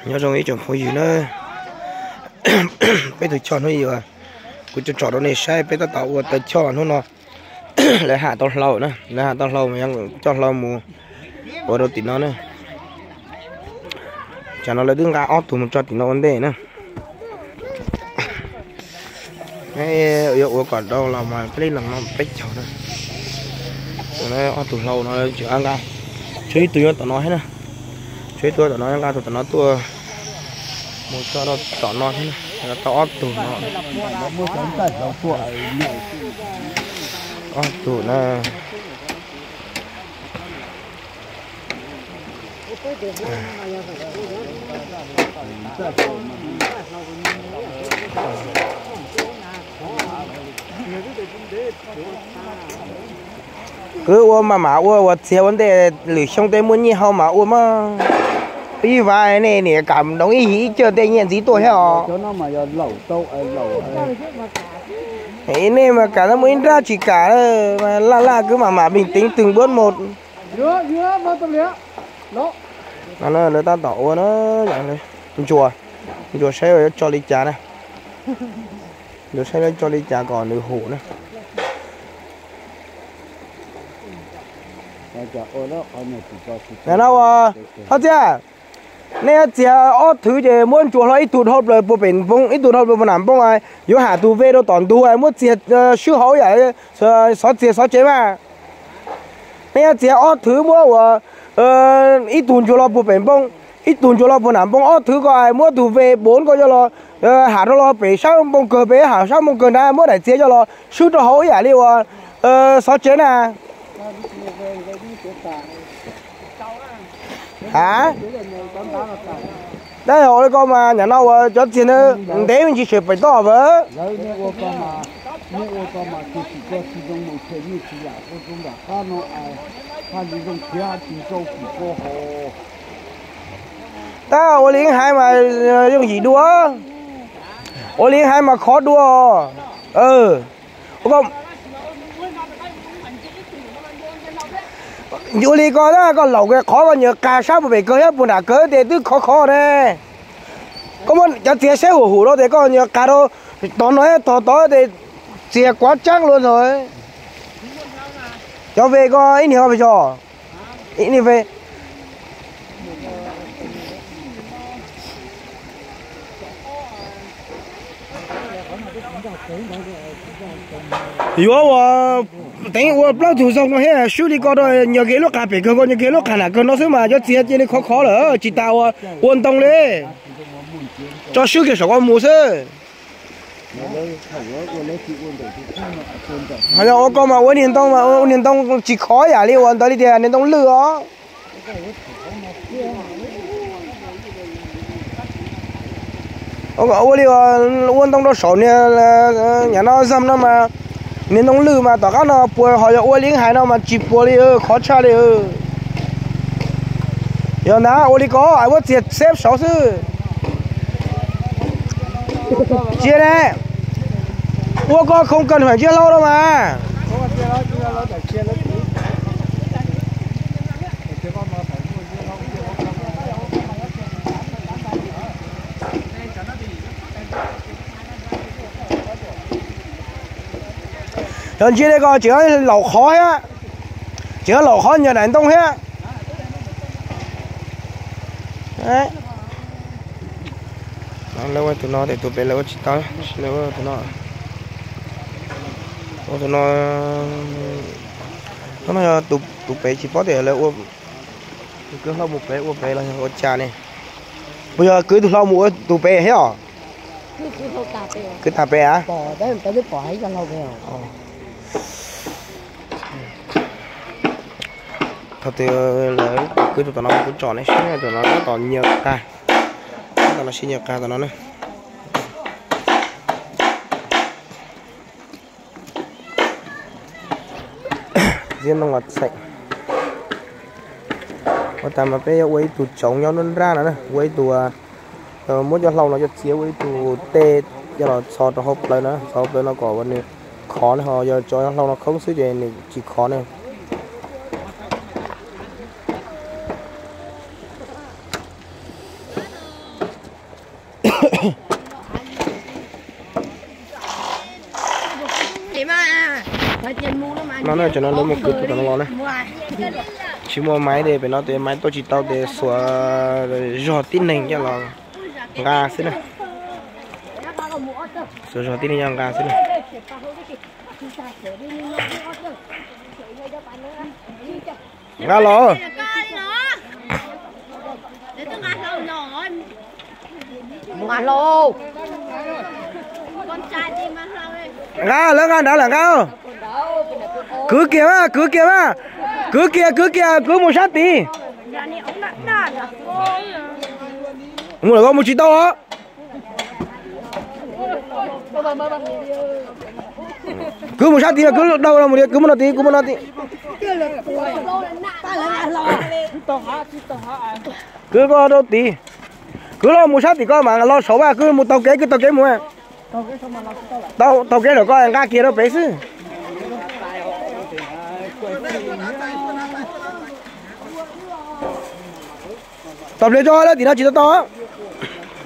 Nyob zoo ib tsoom phooj ywg na, peb tus choj hnub yuav, kuv tso tsom rau nej saib peb tab tom ua taw choj hnub no. Lawv ham tau hlau na, lawv ham tau hlau mas coj hlau mus ua rau tim no na. Tsam no lawv twb nqa ob tug mus tso tim no ua ntej na. Yuav ua kom dau los mas peb li no peb caug na. Ob tug hlau no tseem nqa, tshuav ib tug nyob tom no thiab na. Tshuav ib tug tom no nqa tus tom no tuaj mus tso rau tom no thiab na. Tau ob tug no. Ob tug na. Kwv ua mas mam ua, ua txiag ua ntej, lwm xyoo tej muaj nyiaj hau mas ua mas. Ib vav nej niam kam doov ib his ib cag tej nyiaj ntxiv tuaj thiab os. Nej mas kam muaj ib nrab tsis kam, laj laj kwv mam mam bình tĩnh từng bước một. Lawv tab tom ua na, ntsuas, ntsuas saib yuav tso li cas na. Ntsuas saib yuav tso li cas kom nws hum na. No ua, Thoj Txiaj, nej yuav txiag ob thwv ces muab ntsuas hlo ib tug dhau plaws puag pem npoo, ib tug dhau plaws puag nram npoo, yuav ham tus ve rau tom ntug, muab txiag swb hauv yam xov txiag xov tsev mas. Nej yuav txiag ob thwv muab ua ib tug ntsuas los puag pem npoo, ib tug ntsuas los puag nram npoo, ob thwv ko muab tug ve bốn ko coj los ham rau los pem sab npoo kawg, pem ham sab npoo kawg nrad, muab daim txiag coj los swb rau hauv ib yam li uas xov tsev na. A, tab ua li ko mas nyam no uas cov txiag ntawd ntev me ntsis tseem pem toj vawv. Tab ua li hais mas yooj yim dua, ua li hais mas khov dua. Ua li ko, koj laum qhov koj nyuam qas sab puag pem kawg thiab puag nram kawg ces twb khov khov ne. Koj muab cov txiag saib hum hum rau tes koj nyuam qas rau tog no thiab tog tod tes txiag kuav tseeb luaj ntag. Cov ve koj ib niag pes tsawg? Ib niag pes. Yuav ua teev ua plaub tug zoo no thiab swb li ko rau nyuag kev lub qas pem kawg ko, nyuag kev lub qas nram kawg no xwb mas cov txiag cia li khov khov lawm, tsis tas ua ntoo li. Tso swb kiag saum ko mus xwb. Ho yog ua ko mas ua niag ntoo mas ua niag ntoo tsis khov yam li uas ntawd li tias niag ntoo lwj os. Ua li ua ntoo rau saum niag, nyam no zam no mas niag ntoo lwj mas tom qab no puas ho yog ua li hais no mas tsis puas li, khov tshaj li. Yog ntag ua li ko es muab txiag xeb saud xwb. Tsis ne, ua ko không cần phải ntsia hlau đâu mà. Yog ntsia li ko tseem laum qhov thiab, tseem laum qhov nyuag daim ntoo thiab. Lawv ua tus no tes tus pem lawv ua tsis tau, lawv ua tus no. Ua tus no, hnub no yog tus pem tsis paub tias lawv ua, tus kwv hlau mus pem ua pem los yog ua cas ne. Puas yog kwv tus hlau mus ua tus pem thiab os? Kwv tag pem a? Thaum twg lawv kwv tus tom no kuv tsom nej saib, tus no tab tom nyias qas, tab tom los sib nyias qas tom no na. Ziab noog los txheem. Ua tas mas peb yuav ua ib tug tsoov nyob nruab nrab no na, ua ib tug, muab cov hlau no coj txiav ua ib tug tej coj los txho rau hauv plawv no, txho hauv plawv no kom nws khov ne, ho yog tso hlau no khoob xwb ces nws tsis khov ne. No na, tam no lawv mus kwv tus tom no los na. Tsis muaj maiv ces pem no tes maiv tuaj tsis tau tes xuas zog tib neeg coj los nqa xwb na. Xuas zog tib neeg coj nqa xwb na. Nqa los. Nqa, lawv nqa nrad lawm, nqa. Kwv kiag mas, kwv kiag mas. Kwv kiag, kwv kiag, kwv mus sab tid. Mus lawm, koj mus tsis tau os. Kwv mus sab tid, kwv dau mus li, kwv mus no tid, kwv mus no tid. Kwv koj rau tid. Kwv los mus sab tim ko mas los saud mas, kwv mus taug kev, kwv taug kev mus. Taug kev lawm koj nqa kiag rau pem xwb. Tos pliag tso, lawv tim no tsis tau tau.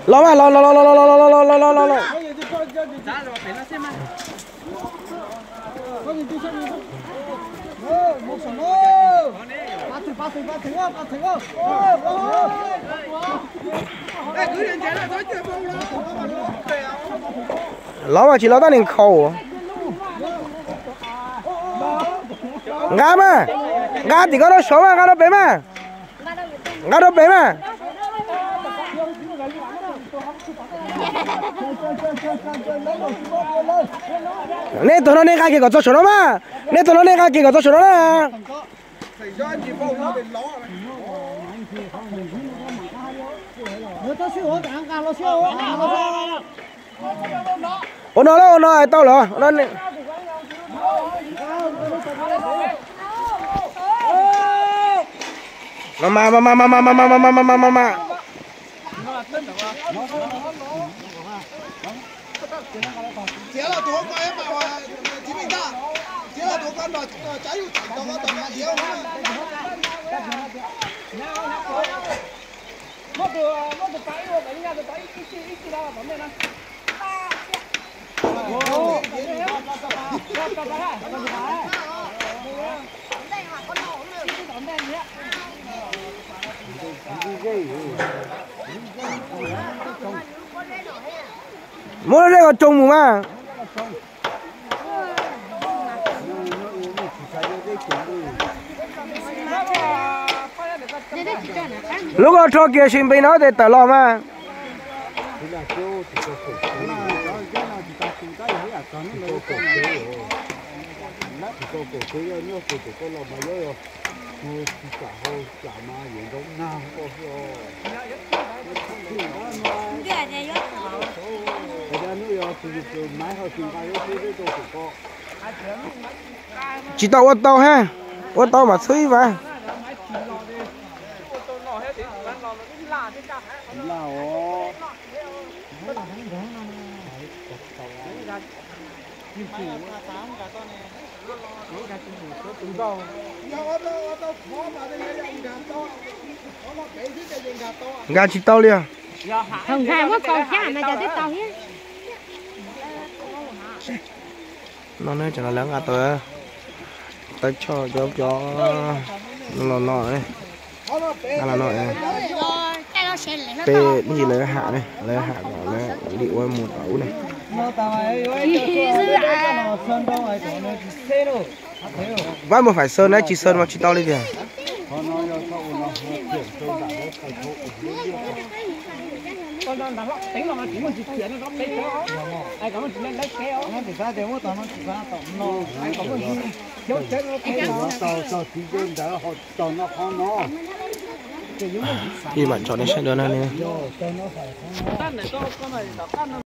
Los mas, los los los los los los los los los. Los mas tsis los tab nis nkhaus. Nqa mas, nqa tim ko rau saud mas, nqa rau pem mas. Nqa rau pem mas. Nej tus no nej nqa kiag kom txog saum no mas. Nej tus no nej nqa kiag kom txog saum no na. Ua no lauj, ua no tau lawm. Mas mas mas mas mas mas mas mas mas mas. Muab lub zej kom tsoo mus mas. Lub ko rho kiag sis npis no tes tawm los mas. Tsis tau ua tau hab, ua tau mas txhub ib vas. Nqa tsis tau li os. Thaum nqa muab kaus xyab mas cov twb tau thiab. No ne, cov no lawv nqa tau, tau choj cov cov no los no, nqa los no. Peb ntsis lawv ham ne, lawv ham kom lawv li ua mus tom ub ne. Pab muaj fais xaw na, tsis xaw mas tsis tau li tiag. Ib mam tso nej saib dua na ne.